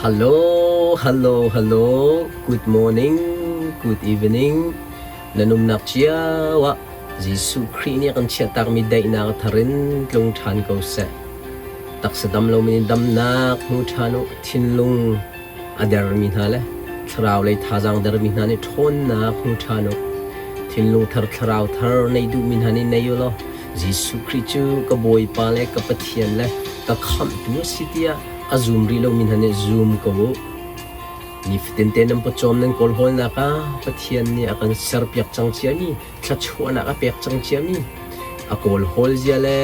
Hello, hello, hello. Good morning, good evening. Na numnak cio ah Jesuh Khrih nih a kan chiahtakmi daihnak a thar in tlung ṭhan ko seh. Taksa dam lomi nih damnak hmu ṭhan u. Thinlung a dermi hna le thlarau lei thazaang dermi hna nih ṭhawnnak hmu ṭhan u. Thinlung thar thlarau thar nei duhmi hna nih nei u law Jesuh Khrih cu ka Bawipa le ka Pathian le ka Khamhtu a si tiah a zum rih lomi hna nih zum ko u. Nifatin te nan pawcawm nan kawlhawlnak ah Pathian nih a kan serpiak cang ciami, thluachuahnak a pek cang ciami, a kawlhawl zia le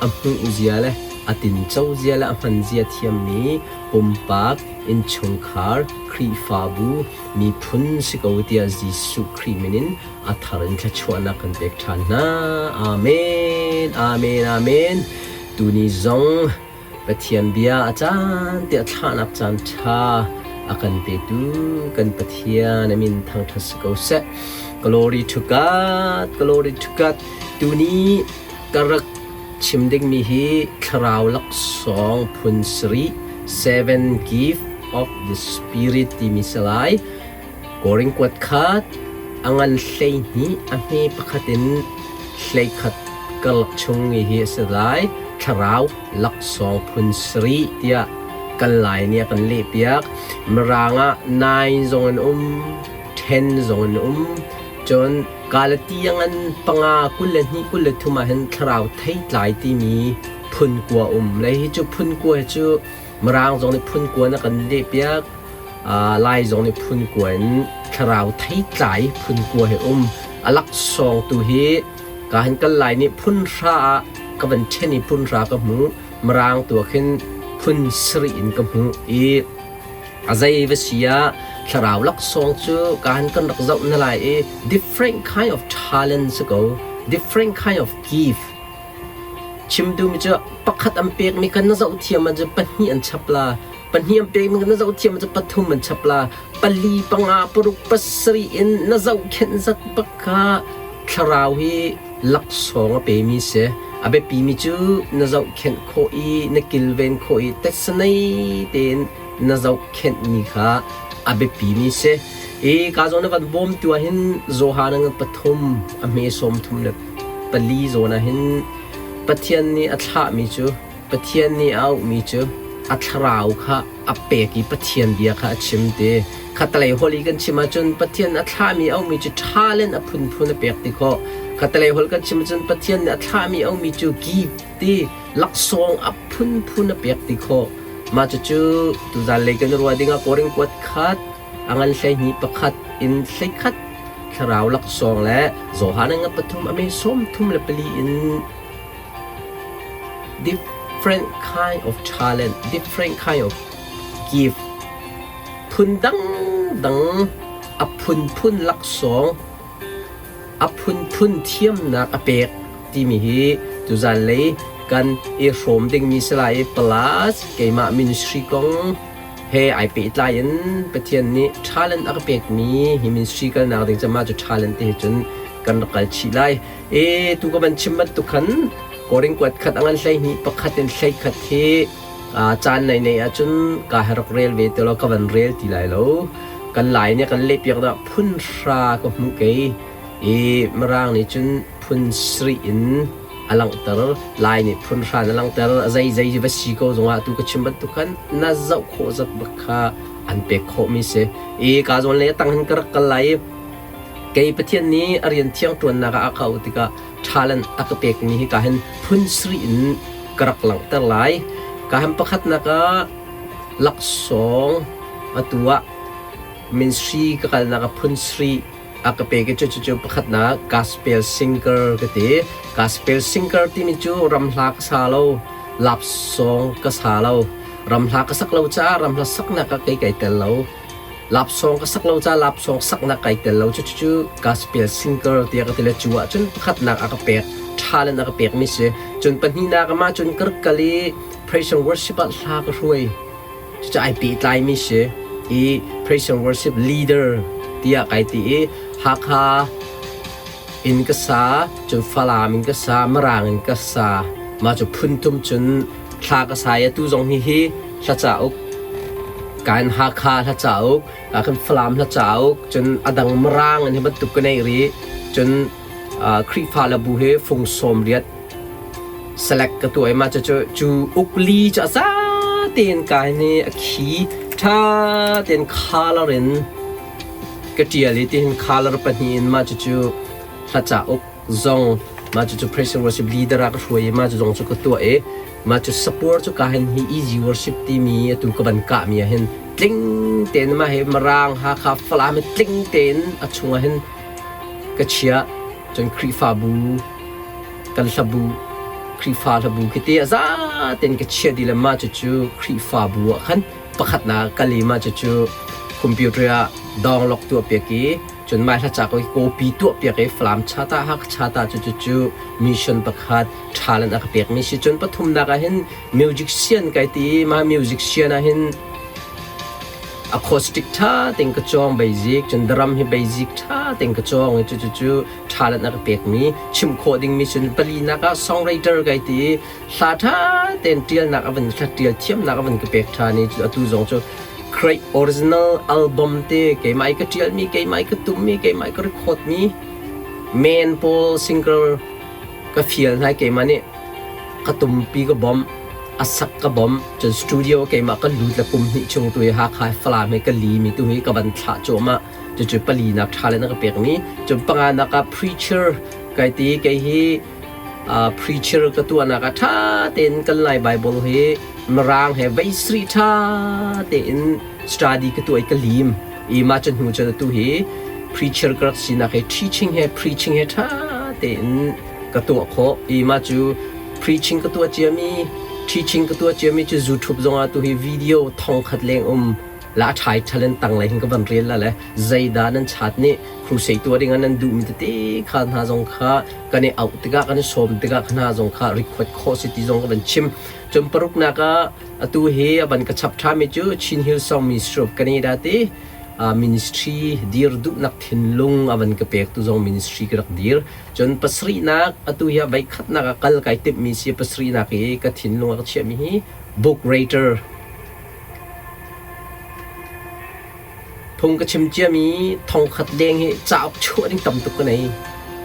a hmuh zia le a tinco zia le a hman zia thiammi pumpak, innchungkhar, Khrihfabu, miphun si ko tiah Jesuh Khrih min in a thar in thluachuahnak kan pek ṭhan hna. Amen. Amen. Amen. Tuni zong Pathian bia a caan tiah thlahnak caan ṭha a kan petu kan Pathian a min thangṭhat si ko seh. Glory to God, glory to God. Tuni ka rak chim dingmi hi thlarau laksawng phun sarih, seven gift of the spirit timi si lai. Korin kuat khat, a ngan 12, a hme pakhat in 11 karlak chung i hi a si lai. Thlarau laksawng phun sarih tiah kan Lai nih a kan lehpiak. Mirang ah nine zong an um, ten zong an um. Cun Galati a ngan panga 22 23 ah hin thlarau theitlai timi phun kua um. Le hi cu phun kua hi cu Mirang zong nih phun kua na kan lehpiak. Lai zong nih phun kua in thlarau theitlai phun kua hi um. A laksawng tu hi ka han kal lai nih phun hra ah ka van ṭhen i phun hra ka hmu. Mirang tu ah khin phun sarih in ka hmuh i a zei va si ah thlarau laksawng cu ka han kan rak zoh na lai i different kind of talent si ko different kind of gift Chim duhmi cu pakhat an pekmi kha na zohthiam ahcun pahnih an chap la, pahnih an pekmi kha na zohthiam ahcun pathum an chap la, pali, panga, paruk, pasarih in na zohkhenh zat bak kha thlarau hi laksawng a pemi si. A biapimi cu na zohkhenh khawh i na kilven khawh i tetsanei tein na zohkhenhmi kha a biapimi si. I ka zawn na van bawmtu ahhin Johan ngan pathum a hme sawm thum le pali zawn ah hin Pathian nih a thlahmi cu Pathian nih a auhmi cu a thlarau kha a pek i Pathian bia kha a chim ti. Khatalei holh i kan chim ahcun Pathian a thlahmi auhmi cu talent a phunphun a pek ti khawh. Khatalei holh kan chim ahcun Pathian nih a thlahmi auhmi cu gift ti laksawng a phunphun a pek ti khawh. Mah cucu tuzan lei kan ruah dingah Korin kuat khat a ngan 12 pakhat in 11 thlarau laksawng le Johan a ngan pathum a me 34 in different kind of talent, different kind of gift phun dangdang a phunphun laksawng a phunphun thiamnak a pek timi hi tuzan lei kan i hrawm dingmi si lai i plus keimah ministry kong he ai pehtlai in Pathian nih talent a ka pekmi hi ministry kalnak ding cama cu talent te hi cun kan rak kal chih lai. E tu ka van chim bantuk khan Korin kuat khat angan 12 pakhat in 11 hi caan nei nei ahcun ka he rak rel ve te lo ka van rel ti lai lo. Kan lai nih kan leh piak dah phun hra ka hmu kei i Mirang nih cun phun sarih in a langhter Lai nih phun hra na langhter a zei zei va si ko zongah tu ka chim bantuk khan na zoh khawh zat bak kha an pek khawhmi si i ka zawn le tang hin ka rak kal lai i kei Pathian nih a rian thiang ṭuannak ah a ka auh tikah talent a ka pekmi hi ka hin phun sarih in ka rak langhter lai ka han pakhatnak ah laksawng atu ah ministry ka kalnak ah phun sarih a ka pek i cucu pakhatnak gospel singer ka ti. Gospel singer timi cu ramhla ka sa lo, lapsawng ka sa lo. Ramhla ka sak lo caah ramhla saknak ah kei kai tel lo. Lapsawng ka sak lo caah lapsawng saknak kai tel lo. Cucu gospel singer tiah ka ti le cu ahcun pakhatnak a ka pek, talent a ka pekmi si. Cun pahnihnak ah mah cun ka rak kal i praise and worship ah hla ka hruai. Cucu ai pehtlaimi si i praise and worship leader tiah kai ti i Hakha in ka sa, cun Falam in ka sa, Mirang in ka sa. Mah cu phunthum cun thla ka sa i atu zong hi hi hla cauk Kain Hakha hla cauk, kan Falam hla cauk, cun adang Mirang in hi bantuk ka nei rih. Cun Khrihfa le bu hi fung 80 select ka tuah i mah cu cu ukli cu a za tein kai ni a khi ṭha tein color in ka ṭial i tihin color pahnih in mah cucu hla cauk zong mah cucu praise and worship leader ah ka hruai i mah cu zong cu ka tuah i mah cu support cu ka hin hi easy worship timi atu ka van kah mi ah hin tling tein mah hi Mirang Hakha Falam hi tling tein a chungah hin ka chiah. Cun Khrihfabu kan hlabu Khrihfa hlabu khi ti a za tein ka chiah dih le mah cucu Khrihfabu ah khan pakhatnak kal i mah cucu computer ah download tuah piak i cun mah hla ca ko copy tuah piak i Falam chata Hakha chata cu cucu mission pakhat talent a ka pek mi si. Cun pathumnak ah hin musician kai ti i mah musician ah hin acoustic ṭha tein ka cawng basic, cun drum hi basic ṭha tein ka cawng i cucu talent a ka pekmi chimh khawh dingmi cun palinak ah songwriter kai ti i hla ṭha tein ṭialnak a van hla ṭial thiamnak a van ka pek ṭhan i atu zong cu create original album te keimah i ka ṭialmi keimah i ka tummi keimah i ka record mi main pawl singer ka fial hna i keimah nih ka tumpi ka bawmh a sak ka bawmh. Cun studio keimah ka lut le kum hnih chung tu hi Hakha Falam hi ka li mi tu hi ka van thlah cuahmah. Cucu palinak ṭha le na ka pekmi. Cun panganak ah preacher kai ti. Kei hi preacher ka tuahnak ah ṭha tein kan Lai Bible hi Mirang he veisri ṭha tein study ka tuah i ka lim. I mah cu hnu cun atu hi preacher ka rak sinak he teaching he preaching he ṭha tein ka tuah khawh. I mah cu preaching ka tuah ciami, teaching ka tuah ciami cu YouTube zongah tu hi video thongkhat leng um la ṭhai ṭhalen tang lei hin ka van rel la le zeidah nan chat nih crusade tuah ding ah nan duhmi tete kha hna zong kha kan i auh tikah kan i sawm tikah hna zong kha record khawh si ti zong ka van chim. Cun paruknak ah atu hi a van ka chap ṭhami cu Chin Hillsong Ministry of Canada ti ministry dir duhnak thinlung a van ka pek tu zong ministry ka rak dir. Cun pasarihnak atu hi voikhatnak ah kal kai timhmi si. Pasarihnak i ka thinlung a ka chiahmi hi book writer. Phung ka chim ciami thongkhat leng hi cauk chuah ding tam tuk ka nei.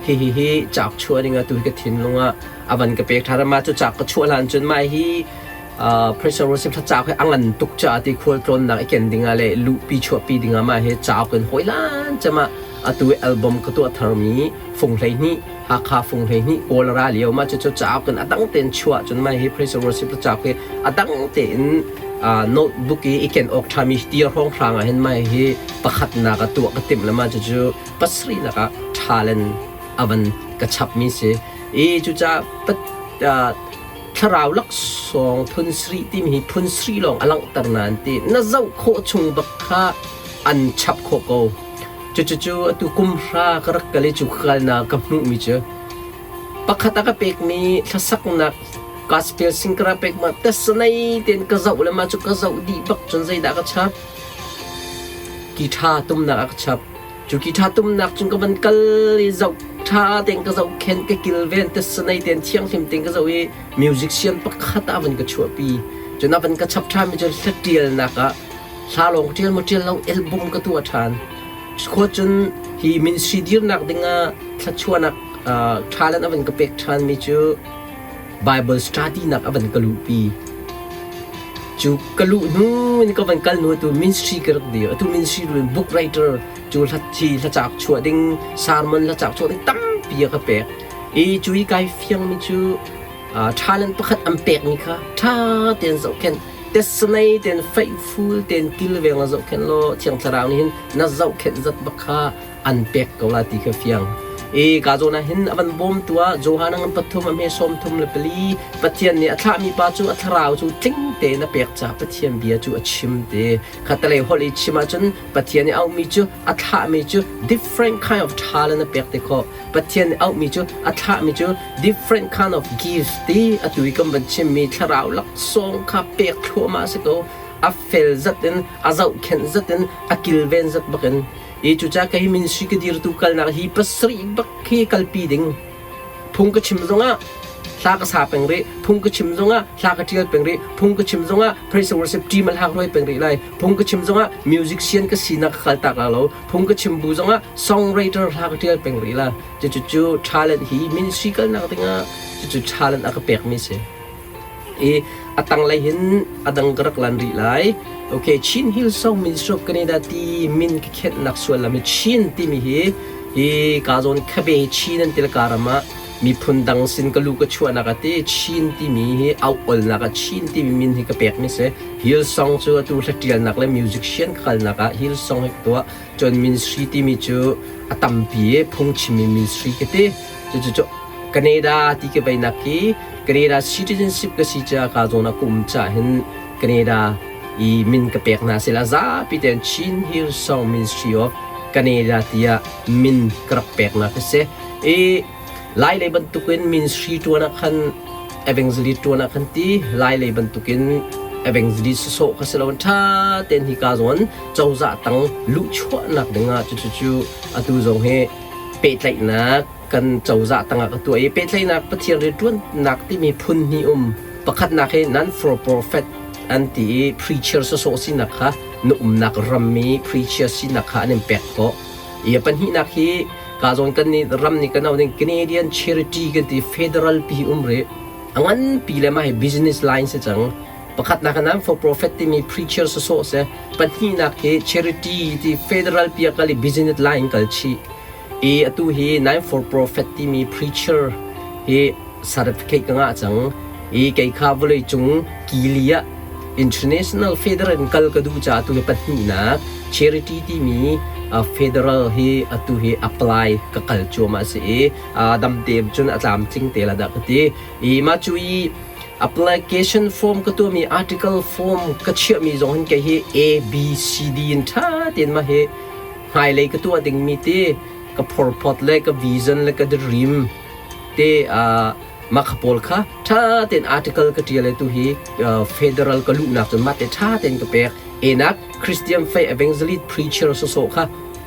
Hihi hi cauk chuah ding ah tu hi ka thinlung ah a van ka pek ṭhan. Mah cu cauk ka chuah hlan cun mah hi Professor Rosef cauk hi a ngan tuk caah ti khualtlawnnak i ken ding ah le luhpi chuahpi ding ah mah hi cauk in hawilan cem ah atu i album ka tuah tharmi fung 12 Hakha fung 12 Kawl ra lio mah cucu cauk in a dang tein chuah cun mah hi Professor Rosef cauk hi a dang tein notebook i i ken awk ṭhami ti hrawnghrang ah hin mah hi pakhatnak ah tuah ka timh le mah cucu pasarihnak ah talent a van ka chapmi si. I cucaah thlarau laksawng phun sarih timi hi phun sarih lawng a langhter nain ti na zoh khawh chung bak kha an chap khawh ko. Cucucu atu kum hra ka rak kal i cu ka kalnak ka hmuhmi cu pakhat a ka pekmi hlasaknak gospel singer a pek ma tesanei tein ka zoh le mah cu ka zoh dih bak cun zeidah ka chap? Guitar tumnak a ka chap. Cu guitar tumnak cun ka van kal i zoh ṭha tein ka zohkhenh, ka kilven, tesanei tein thianghlim tein ka zoh i musician pakhat ah a van ka chuahpi. Cun a van ka chap ṭhanmi cu hla ṭialnak ah hla lawng ṭial maw ṭial lo album ka tuah ṭhan. Khua cun hi ministry dirnak dingah thluachuahnak talent a van ka pek ṭhanmi cu Bible study nak a van ka luhpi. Cu ka luh hnu in ka van kal hnu tu ministry ka rak dir. Atu ministry in book writer cu hla hlacak chuah ding, sermon hlacak chuah ding tampi a ka pek. I cu i kai fiangmi cu talent pakhat an pekmi kha ṭha tein zohkhenh, tesnei tein faithful tein kilveng la zohkhenh law Thiang Thlarau nih hin na zohkhenh zat bak kha an pek ko la ti kha fiang. I ka zawn ah hin a van bawmtu ah Johan a ngan pathum a hme 34 Pathian nih a thlahmi pa cu a thlarau cu tling tein a pek caah Pathian bia cu a chim ti. Khatalei holh i chim ahcun Pathian nih auhmi cu a thlahmi cu different kind of talent a pek te khawh. Pathian nih auhmi cu a thlahmi cu different kind of gift ti atu i kan van chimmi thlarau laksawng kha pek thluahmah a si ko. A fel zat in a zohkhenh zat in a kilven zat bak in I cucaah kei ministry ka dirtu kalnak hi pasarih bak khi kalpi ding. Phung ka chim zongah. Hla ka sa peng rih. Phung ka chim zongah hla ka ṭial peng rih. Phung ka chim zongah praise and worship team a hla hruai peng rih lai. Phung ka chim zongah musician ka sinak ka kal tak la lo. Phung ka chim bu zongah songwriter hla ka ṭial peng rih la. Cucu talent hi ministry kalnak dingah cucu talent a ka pekmi si. I a tanglei hin a dang ka rak lan rih lai. Okay, Chin Hill Song Ministry of Canada ti min ka khenhnak suallam hi Chin timi hi hi ka zawn khabe Chin an til ka ram ah miphun dang sin ka lu ka chuahnak a ti Chin timi hi au olnak ah Chin timi min hi ka pekmi si. Hill Song cu atu hlatialnak le musician ka kalnak ah Hill Song hi ka tuah. Cun ministry timi cu a tampi i phungchimmi ministry ka ti. Cucu Canada ti ka beinak hi Canada citizenship ka si caah ka zawn ah ka um caah hin Canada i min ka pek hna sila zapi tein Chin Hill Song Ministry of Canada tiah min ka rak peknak a si. I Lai lei bantukin ministry ṭuan ah khan evangelist ṭuan ah khan ti Lai lei bantukin evangelist sawh kha si lo ṭha tein hi ka zawn cozah tang luhchuahnak dingah cucu atu zong hi pehtlaihnak kan cozah tangah ka tuah i pehtlaihnak Pathian rianṭuannak timi phun hnih um. Pakhatnak hi non for profit an ti i preacher sawsawh sinak kha na umnak ram i preacher sinak kha an in pek khawh. I pahnihnak hi ka zawn kan nih ram nih kan ding Canadian charity kan ti federal pi um rih. A nganpi le mah hi business line si cang. Pakhatnak non for profit timi preacher sawsawh si. Pahnihnak hi charity ti federal pi kal i business line kal chih. I atu hi nine for profit timi preacher hi certificate ka ngah cang. I kei kha vawleicung kili ah international federal in kal ka duh caah atu hi pahnihnak charity timi federal hi atu hi apply ka kal cuahmah a si i damte cun a tlamtling te la dah ka ti. I mah cu i application form ka tuahmi article form ka chiahmi zong hin kei hi A B C D in ṭha tein mah hi hmailei ka tuah dingmi ti ka phorphawt le ka vision le ka dream te mah kha pawl kha ṭha tein article ka ṭial tu hi federal ka luhnak cun mah te ṭha tein ka pek enak Christian faith evangelist preacher sawsawh kha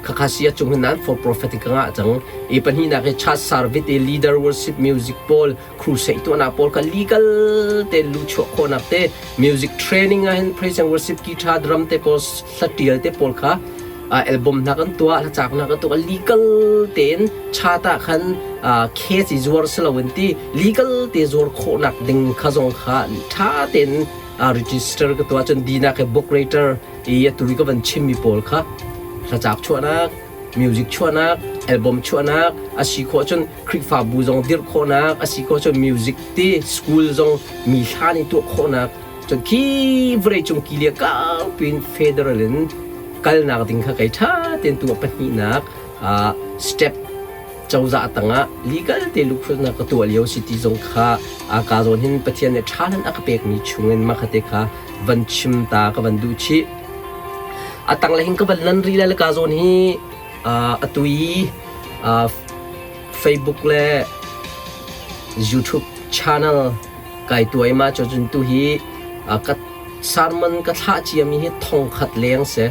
khakha sia cung hin nan for prophet ka ngah cang i pahnihnak hi church service i leader worship music pawl crusade tuahnak pawl kha legal te lu chuah khawhnak te music training ah hin praise and worship guitar drum te pawl hlatial te pawl kha album hna kan tuah hlacak hna kan tuah legal tein chat ah khan case i zuar si loin ti legal te zuar khawhnak ding kha zong kha tha tein register ka tuah cun dinak he book rater i atu i ka van chimmi pawl kha hlacak chuahnak music chuahnak album chuahnak a si khawh cun Khrihfabu zong dirh khawhnak a si khawh cun music ti school zong mi hlan i tuah khawhnak cun khi vawlei cung kilia kaupi in federal in kalnak ding kha kei ṭha tein tuah pahnihnak step cozah tangah legal te lukhrunak ka tuah lio si ti zong kha ka zawn hin Pathian nih ṭha a ka pekmi chungin mah kha te kha van chim ta ka van duh chih. A tanglei hin ka van lan rih le ka zawn hi atu i Facebook le YouTube channel kai tuai ma cu cun tu hi ka sermon ka thlah ciami hi thongkhat leng si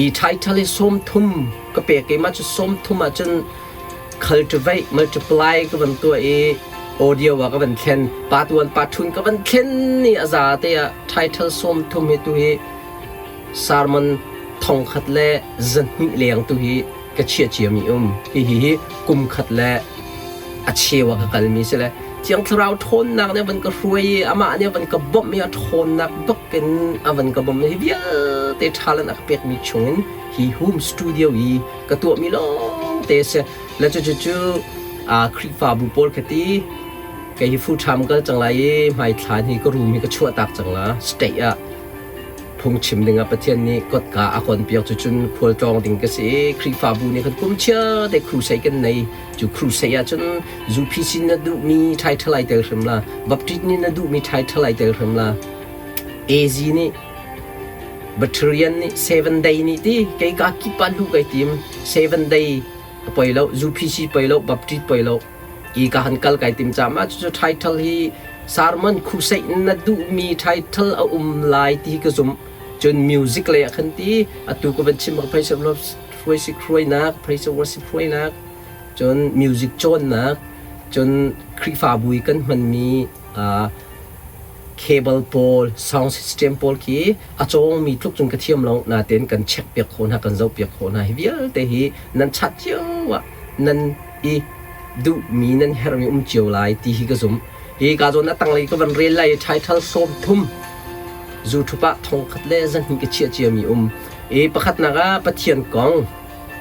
i title hi 30 ka pek i mah cu 30 ahcun cultivate multiply ka van tuah i audio ah ka van thlen part 1 part 2 ka van thlen ni a za te ah title 30 hi tu hi sermon thongkhat le zahnih leng tu hi ka chiah ciami um hi hi hi kum khat le a cheu ah ka kalmi si le Thiang Thlarau ṭhawnnak nih a van ka hruai i amah nih a van ka bawmh i a ṭhawnnak bak in a van ka bawmh hi vialte ṭhalan a ka pekmi chungin hi home studio i ka tuahmi lawng te si le cucu Khrihfabu pawl kha ti kei hi full time kal cang lai i hmaithlan hi ka room hi ka chuah tak cang la state ah Phungchim dingah Pathian nih kotka a konpiak cu cun khualtlawng ding ka si i Khrihfabu nih khan kum chia te crusade kan nei. Cu crusade ah cun UPC na duhmi title ai tel hrim la, Baptist nih na duhmi title ai tel hrim la. AZ nih Bacterian nih Seven Day nih ti kei ka kip ah luh kai tim. Seven Day a poi lo, UPC poi lo, Baptist poi lo. I ka han kal kai tim ca mah cucu title hi sermon crusade na duhmi title a um lai ti ka zumh. Cun music lei ah khan ti atu ka van chim ka praise hruai si hruainak praise worship hruainak cun music cawnnak. Cun Khrihfabu i kan hmanmi cable pawl, sound system pawl khi a cawngmi tluk cun ka thiam lo nain kan check piak khawh hna, kan zoh piak khawh hna. Hi vialte hi nan chat cio ah nan i duhmi, nan herhmi um cio lai ti hi ka zumh. Hi ka zawn a tanglei ka van rel lai i title 30 YouTube ah thongkhat le zahnih ka chiah ciami um. I pakhatnak ah Pathian kong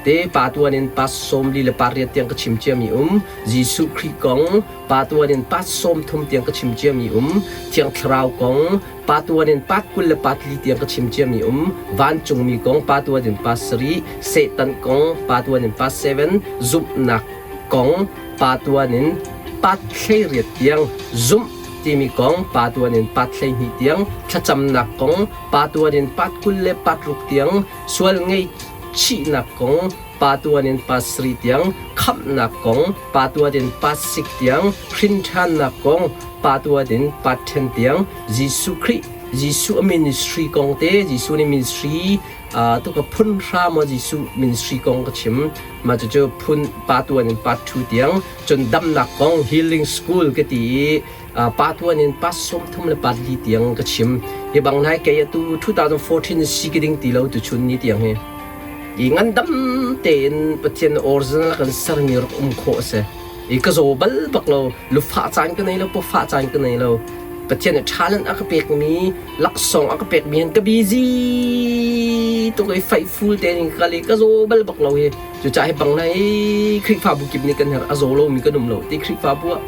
te pa tuan in pa 48 tiang ka chim ciami um. Jesuh Khrih kong pa tuan in pa 30 tiang ka chim ciami um. Thiang Thlarau kong pa tuan in pa 24 tiang ka chim ciami um. Vancungmi kong pa tuan in pa 7, Satan kong pa tuan in pa 7, zumhnak kong pa tuan in pa 18 tiang zumh timi kong pa tuan in pa 12 tiang thlacamnak kong pa tuan in pa 26 tiang sual ngaihchihnak kong pa tuan in pa 7 tiang khamhnak kong pa tuan in pa 6 tiang hrinṭhannak kong pa tuan in pa 10 tiang Jesuh Khrih Jesuh a ministry kong te Jesuh nih ministry tu ka phun hra maw Jesuh ministry kong ka chim mah cucu phun pa tuan in part 2 tiang cun damnak kong healing school ka ti i pa tuan in part 34 le part 4 tiang ka chim. Hi bang nai kei atu 2014 si ki ding ti lo tu chun ni tiang hi i ngandam tein Pathian original kan sermi rak um khawh a si i ka zaw bal bak lo, lufa caan ka nei lo, pawfa caan ka nei lo. Pathian nih talent a ka pekmi, laksawng a ka pekmi hin ka busy tuk i faihful tein ka kal i ka zaw bal bak lo hi. Cucaah hi bang nai Khrihfabu kip nih kan herh, a zaw lomi kan um lo ti Khrihfabu ah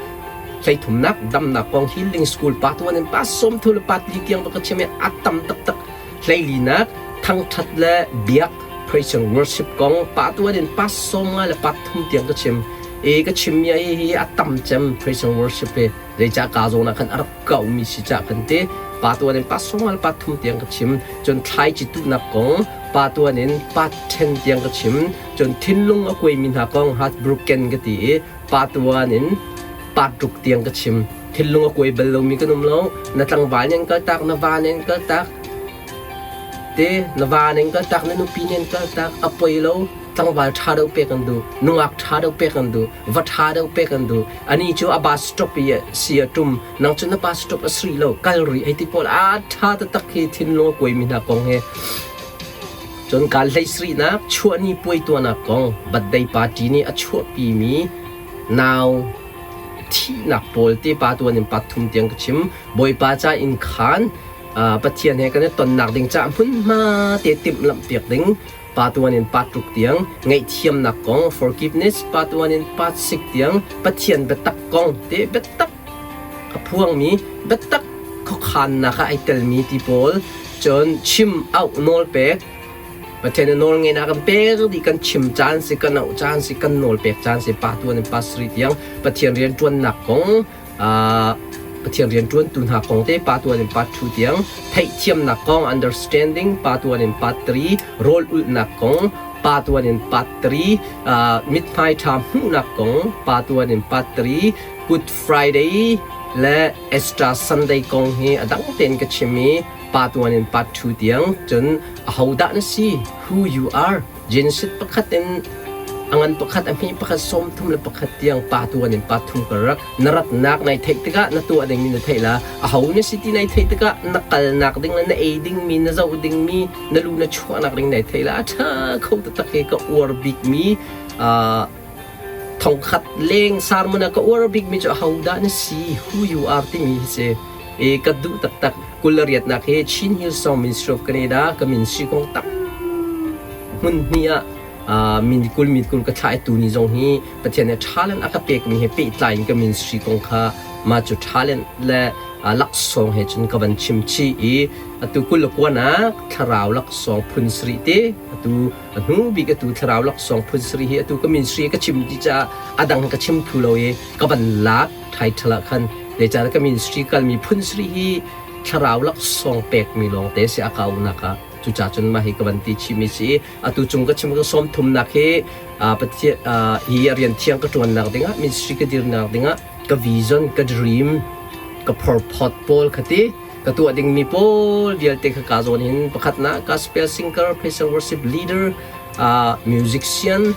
hleithumnak damnak kong healing school pa tuan in pa 30 le pa 4 tiang bak ka chim i a tam taktak. Hleilinak thangthat le biak, praise and worship kong pa tuan in pa 50 le pa 3 tiang ka chim i ka chimmi hi hi a tam cem. Praise and worship hi zeicah ka zawn ah khan a rak kaumi si cah kan ti. Pa tuan in pa 50 le pa 3 tiang ka chim. Cun thlaici tuhnak kong pa tuan in pa 10 tiang ka chim. Cun thinlung a kuaimi hna kong, heartbroken ka ti i pa tuan in pa 6 tiang ka chim. Thinlung a kuai bal lomi kan um lo. Na tlangval nih an kaltak, na va nih an kaltak te, na va nih an kaltak, na nupi nih an kaltak, a poi lo. Tlangval ṭha deuh pek an duh, nungak ṭha deuh pek an duh, va ṭha deuh pek an duh. Ani cu a bus stop i si a ṭum, nang cu na bus stop a sri lo, kal rih hei ti pawl a ṭha taktak hi thinlung a kuaimi hna kong he. Cun kaan hlei srihnak chuahni puai tuahnak kong, birthday party nih a chuahpimi nau thihnak pawl te pa tuan in pa thum tiang ka chim. Bawipa ca inn khaan Pathian he kan i tonnak ding caah hmunhma te timhlamh piak ding pa tuan in part 6 tiang, ngaihthiamnak kong, forgiveness, pa tuan in part 6 tiang, Pathian biatak kong te, biatak a phuangmi biatak khuakhannak ah ai telmi ti pawl, cun chim auh nawl pek, Pathian in nawl ngeinak kan pek dih, kan chim caan si, kan auh caan si, kan nawl pek caan si, pa tuan in pa 7 tiang, Pathian rianṭuannak kong, Pathian rianṭuantu hna kong te pa tuan in part 2 tiang, theihthiamnak kong, understanding, pa tuan in part 3, rawl ulhnak kong pa tuan in part 3, mithmai ṭha hmuhnak kong pa tuan in part 3, Good Friday le Easter Sunday kong hi a dang tein ka chim i pa tuan in part 2 tiang. Cun ahodah na si, who you are, Genesis pakhat in a ngan pakhat a hme pakhat 31 tiang pa tuan in pa thum ka rak. Na ratnak nai theih tikah na tuah dingmi na theih la, aho na si ti nai theih tikah na kalnak ding le na ei dingmi, na zoh dingmi, na lu na chuahnak ding nai theih la. A ṭha kho taktak hi ka uar bikmi thongkhat leng sermon ah ka uar bikmi cu ahodah na si, who you are timi hi si i ka duh taktak. 28nak hi Chin Hillsong Ministry of Canada ka min si kong tam hmun hnih ah min 20 min 20 ka thlah i tuni zong hi Pathian nih talent a ka pekmi he pehtlai in ka ministry kong kha mah cu talent le laksawng he cun ka van chim chih i atu 29nak thlarau laksawng phun sarih te, atu a hnu bik atu thlarau laksawng phun sarih hi atu ka ministry ka chim ti caah a dang ka chim thlu lo i ka van lak title ah khan. Zeicahtiah ka ministry kalmi phun sarih hi thlarau laksawng pekmi lawng te si a kaunak ah. Cucaah cun mah hi ka van ti chihmi si. Atu cung ka chim ka 30nak hi Pathian hi rian thiang ka ṭuannak dingah, ministry ka dirnak dingah ka vision, ka dream, ka purpose pawl kha ti ka tuah dingmi pawl vialte kha ka zawn hin pakhatnak gospel singer, praise and worship leader, musician,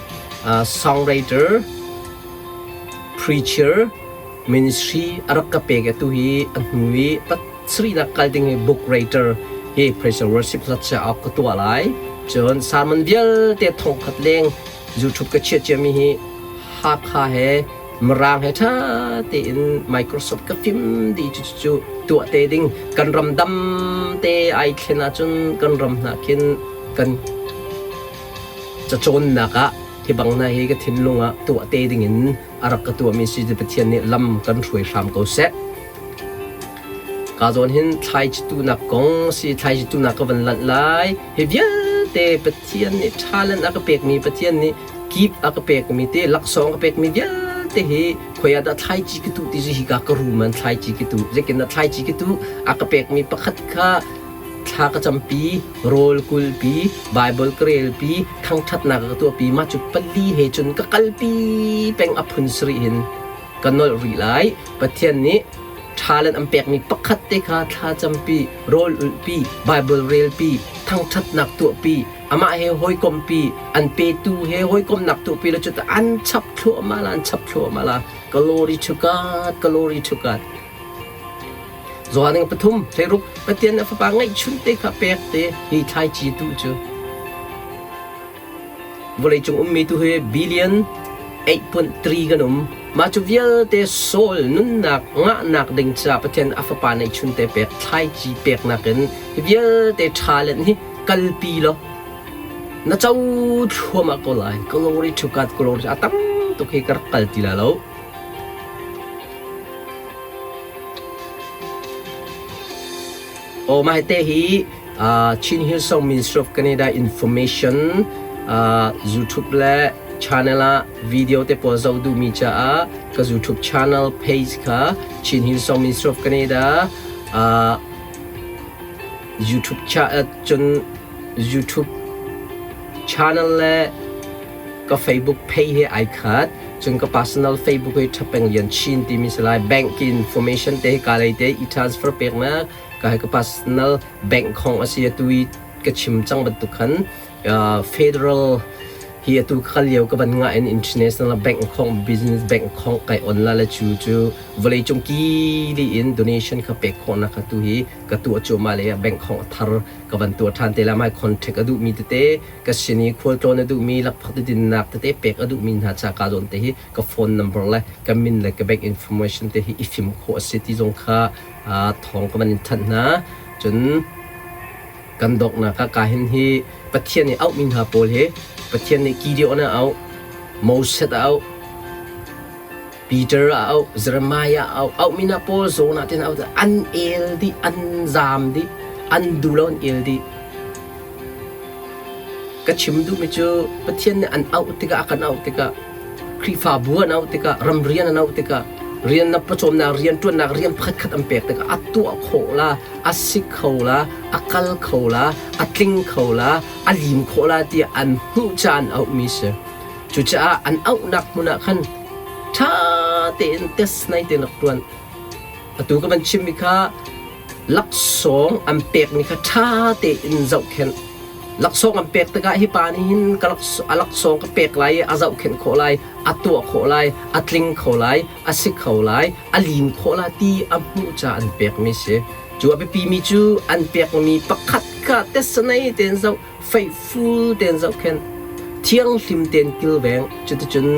songwriter, Preacher ministry a rak ka pek i atu hi a hnu i pasarihnak kal ding hi book writer hi praise and worship hlat cauk ka tuah lai. Cun sermon vialte thongkhat leng YouTube ka chiah ciami hi Hakha he Mirang he ṭha tein Microsoft ka fim dih cu cu tuah te ding kan ram dam te ai thlen ahcun kan ram hna khin kan cacawnnak ah hi bang hna hi ka thinlung ah tuah te ding in a rak ka tuahmi si ti Pathian nih lam kan hruai hram ko seh. Ka zawn hin thlaici-tuhnak kong si thlaici-tuhnak ka van lanh lai. Hi vialte Pathian nih talent a ka pekmi Pathian nih gift a ka pekmi te laksawng ka pekmi vialte hi khoi ah dah thlaici ka tuh ti cu hika ka room an thlaici ka tuh. Zeitin dah thlaici ka tuh a ka pekmi pakhat kha thla ka campi, rawl kulpi, Bible ka relpi, thangṭhatnak ka tuahpi mah cu pali he cun ka kalpi peng a phun sarih hin ka nolh rih lai. Pathian nih talent an pekmi pakhat te kha thla campi, rawl ulhpi, Bible relpi, thangṭhatnak tuahpi, amah he hawikompi, an petu he hawikomnak tuahpi le cu an chap thluahmah la, an chap thluahmah la. Glory to God, glory to God. Johan pathum thleiruk Pathian a fapa ngeihchun te kha pek te hi thlaici tu cu vawleicung ummi tu hi billion 8.3 kan um. Mah cu vialte soul nunnak ngahnak ding caah Pathian a fapa neihchun te pek thlaici peknak in hi vialte talent hi kalpi law na co thluahmah ko lai. Glory to God, glory a tam tuk hi ka rak kal ti la lo. Aw mah te hi Chin Hillsong Ministry of Canada information YouTube le channel ah video te pawl zoh duhmi caah ka YouTube channel page kha Chin Hillsong Ministry of Canada YouTube cha cun YouTube channel le ka Facebook page he ai khat. Cun ka personal Facebook hi Ṭhapeng Lian Chin timi si lai. Bank information te hi ka lei te e-transfer peknak ka hi ka personal bank khong a si. Atu i ka chim cang bantuk khan federal hi atu ka kal lio ka van ngah in international bank khong business bank khong kai on la le cu cu vawlei cung ki in donation kha pek khawhnak kha tu hi ka tuah cuahmah le bank khong a thar ka van tuah ṭhan te la mai contact a duhmi tete ka sin i khualtlawn a duhmi lakphak dinnak tete pek a duhmi hna ca ka zawn te hi ka phone number le ka min le ka bank information te hi i fim khawh a si ti zong kha thawng ka van in thanh hna. Cun kan donghnak ah ka hin hi Pathian nih auhmi hna pawl hi Pathian nih Gideon a auh, Moses a auh, Peter a auh, Jeremiah a auh, auhmi hna pawl zawn ah tin auh an el dih, an zaam dih, an duh lo an el dih. Ka chim duhmi cu Pathian nih an auh tikah a kan auh tikah Khrihfabu an auh tikah ramrian an auh tikah rian na pawcawmnak rianṭuannak rian pakhatkhat an pek tikah a tuah khawh la, a si kho la, a kal kho la, a tling kho la, a lim khawh la tiah an hmuh caah an auhmi si. Cucaah an auhnak hmun ah khan ṭha tein test nai tein rak ṭuan. Atu ka van chimmi kha laksawng an pekmi kha ṭha tein zohkhenh. Laksawng an pek tikah hi pa nih hin ka a laksawng ka pek lai i a zohkhenh khawh lai, a tuah khawh lai, a tling kho lai, a si kho lai, a lim khawh lai ti a hmuh caah an pekmi si. Cu a biapimi cu an pekmi pakhat kha tesanei tein zoh, faithful tein zohkhenh, thianghlim tein kilveng, cuticun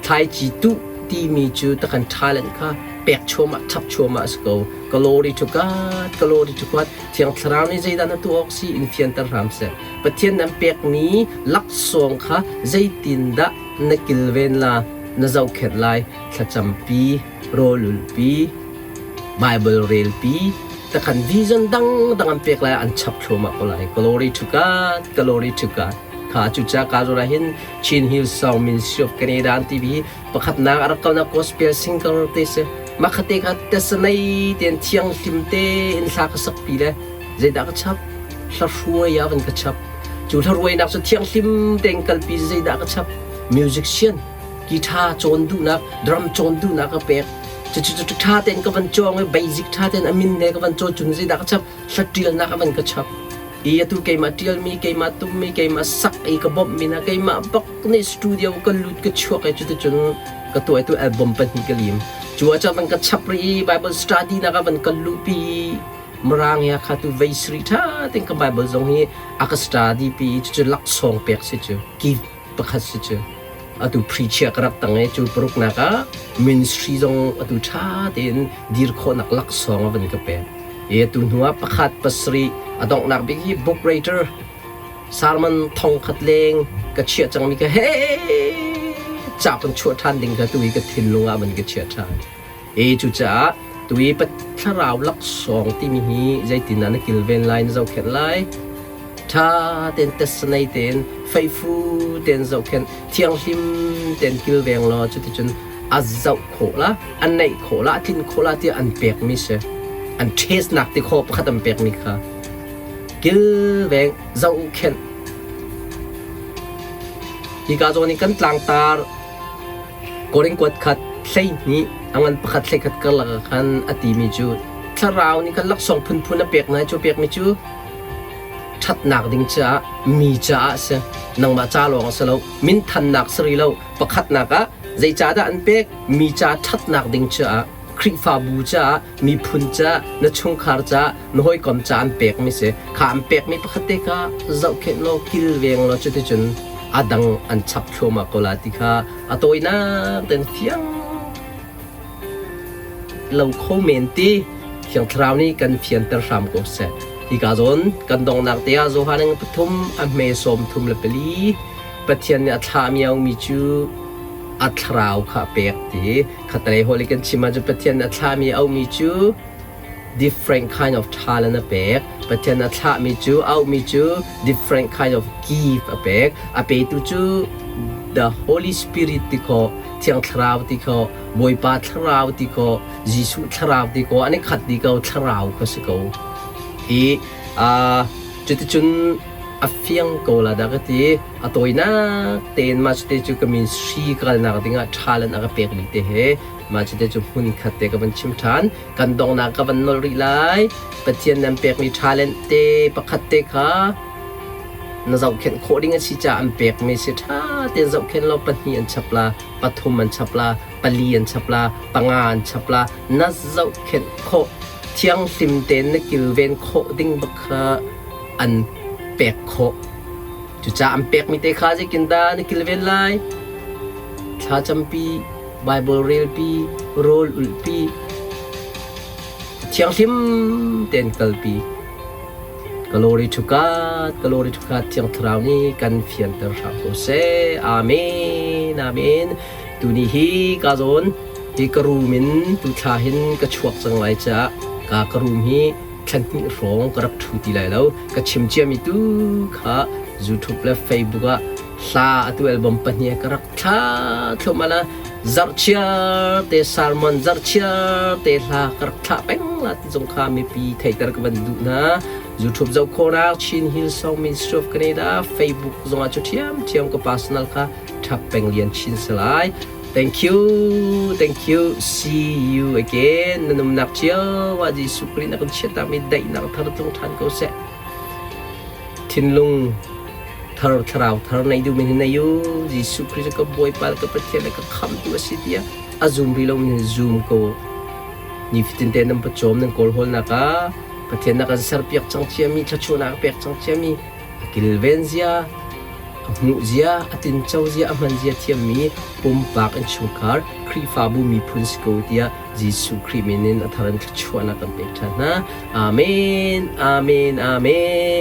thlaici tuh timi cu takhan talent kha pek chuahmah chap chuahmah a si ko. Glory to God, glory to God. Thiang Thlarau nih zeidah na tuah awk si in fianter hram seh. Pathian nan pekmi laksawng kha zeitindah na kilven la, na zohkhenh lai, thlacampi, rawlulpi, Bible relpi, takhan vision dangdang an pek lai an chap thluahmah ko lai. Glory to God, glory to God. Kha cuca ka zura hin Chin Hill Song Ministry of Canada an TV pakhatnak a rak kalnak gospel singer te si. Makhate kha tesanei ten thiang hlim te in hla ka sak pi le zeidah ka chap hla hruai ah van ka chap cu hla ruainak cu thiang hlim tein kalpi zeidah ka chap musician guitar cawn duhnak drum cawn duhnak ka pek cucu ṭha tein ka van cawng i basic ṭha tein a min he ka van cawn cun zeidah ka chap hla ṭialnak a van ka chap. I atu keimah ṭialmi, keimah tummi, keimah sak i ka bawmhmi hna, keimah bak nih studio ka lut ka chuak i cuticun ka tuah i tu album pahnih ka lim. Cu ah cun van ka chap rih i Bible study nak ah van ka luhpi i Mirang ya kha tu vei sri ṭha tein ka Bible zong hi a ka study pi i cucu laksawng pek si cu, gift pakhat si cu. Atu preacher ka rak tang i cu paruknak ah ministry zong atu ṭha tein dir khawhnak laksawng a van ka pek. I atu hnu ah pakhat pasarih a donghnak bik hi book writer sermon thong khat leng ka chiah cangmi ka he ca kan chuah ṭhan ding kha tu hi ka thinlung ah van ka chiah ṭhan. E cucaah tu i thlarau laksawng timi hi zeitin ah na kilven lai na zohkhenh lai? Ṭha tein tessanei tein feifu tein zohkhenh thianghlim tein kilveng law cuticun a zoh khawh la a neih khawh la a tlin khawh la tiah an pekmi si an testnak ti khawh pakhat an pekmi kha kilveng zohkhenh hika zawn i kan tlangtar Korin kuat khat 12 a ngan pakhat 11 karlak ah khan a timi cu thlarau nih khan laksawng phunphun a pek hna i cu pekmi cu ṭhatnak ding caah mi caah a si nangmah ca lawng a si lo minthannak si rih lo pakhatnak ah zeicahdah an pek mi ca ṭhatnak ding caah Khrihfabu caah miphun caah na chungkhar caah na hawikom caah an pekmi si kha an pekmi pakhat te kha zohkhenh law kilveng law cuticun a dang an chap thluahmah ko la ti kha a tawinak ten fiang lo kho men ti Thiang Thlarau nih kan fianter hram ko seh. Hika zawn kan donghnak te ah Johan pathum a hme 34 Pathian nih a thlahmi a ummi cu a thlarau kha a pek ti khatalei holh i kan chim ahcun Pathian nih a thlahmi a auhmi cu different kind of talent a pek Pathian a thlahmi cu auhmi cu different kind of gift a pek a petu cu the Holy Spirit ti khawh Thiang Thlarau ti khawh Bawipa Thlarau ti khawh Jesuh Thlarau ti khawh an i khat dih ko Thlarau kha si ko i cuticun a fiang ko la dah ka ti a tawinak tein mah cute cu ka ministry ka kalnak dingah talent a ka pekmi te he mah cute cu hmun khat te ka van chim ṭhan kan donghnak ka van nolh rih lai Pathian nan pekmi talent te pakhat te kha na zohkhenh khawh ding a si caah an pekmi si ṭha tein zohkhenh law pahnih an chap la pathum an chap la pali an chap la panga an chap la na zohkhenh khawh thianghlim tein na kilven khawh ding bak kha an pek khawh cucaah an pekmi te kha zeitindah na kilven lai thlacampi Bible relpi rawl ulhpi thianghlim tein kalpi Glory to God, glory to God, Thiang Thlarau nih kan fianter hram ko seh. Amen, amen. Tuni hi ka zawn hi ka room in tu thla hin ka chuak cang lai caah ka ka room hi thla hnih hrawng ka rak ṭhu ti lai lo. Ka chim ciami tu kha YouTube le Facebook ah hla atu album pahnih ka rak thla thluahmah la zarhchiar te sermon zarhchiar te hla ka rak thlah peng la ti zong kha mipi theihter ka van duh hna YouTube zoh khawhnak Chin Hillsong Ministry of Canada Facebook zongah cu ṭhiam ṭhiam ka personal kha ṭhap peng lian chin salai Thank you, thank you. See you again. Na numnak cio ah Jesuh Khrih na kan chiattakmi daihnak thar tlung ṭhan ko seh. Thinlung thar thlarau thar nei duhmi hi nei u. Jesuh Khrih cu ka Bawipa le ka Pathian le ka khamtu a si tiah a zum rih lomi hi zum ko. Nifatin te nan pawcawm nan kawlhawlnak ah Pathian na kan serpiak cang ciami, thluachuahnak a pek cang ciami, a kilven zia, a hmuh zia, a tinco zia, a hman zia thiammi pumpak innchungkhar Khrihfabu miphun si ko tiah Jesuh Khrih min in a thar in thluachuahnak kan pek ṭhan hna. Amen. Amen. Amen.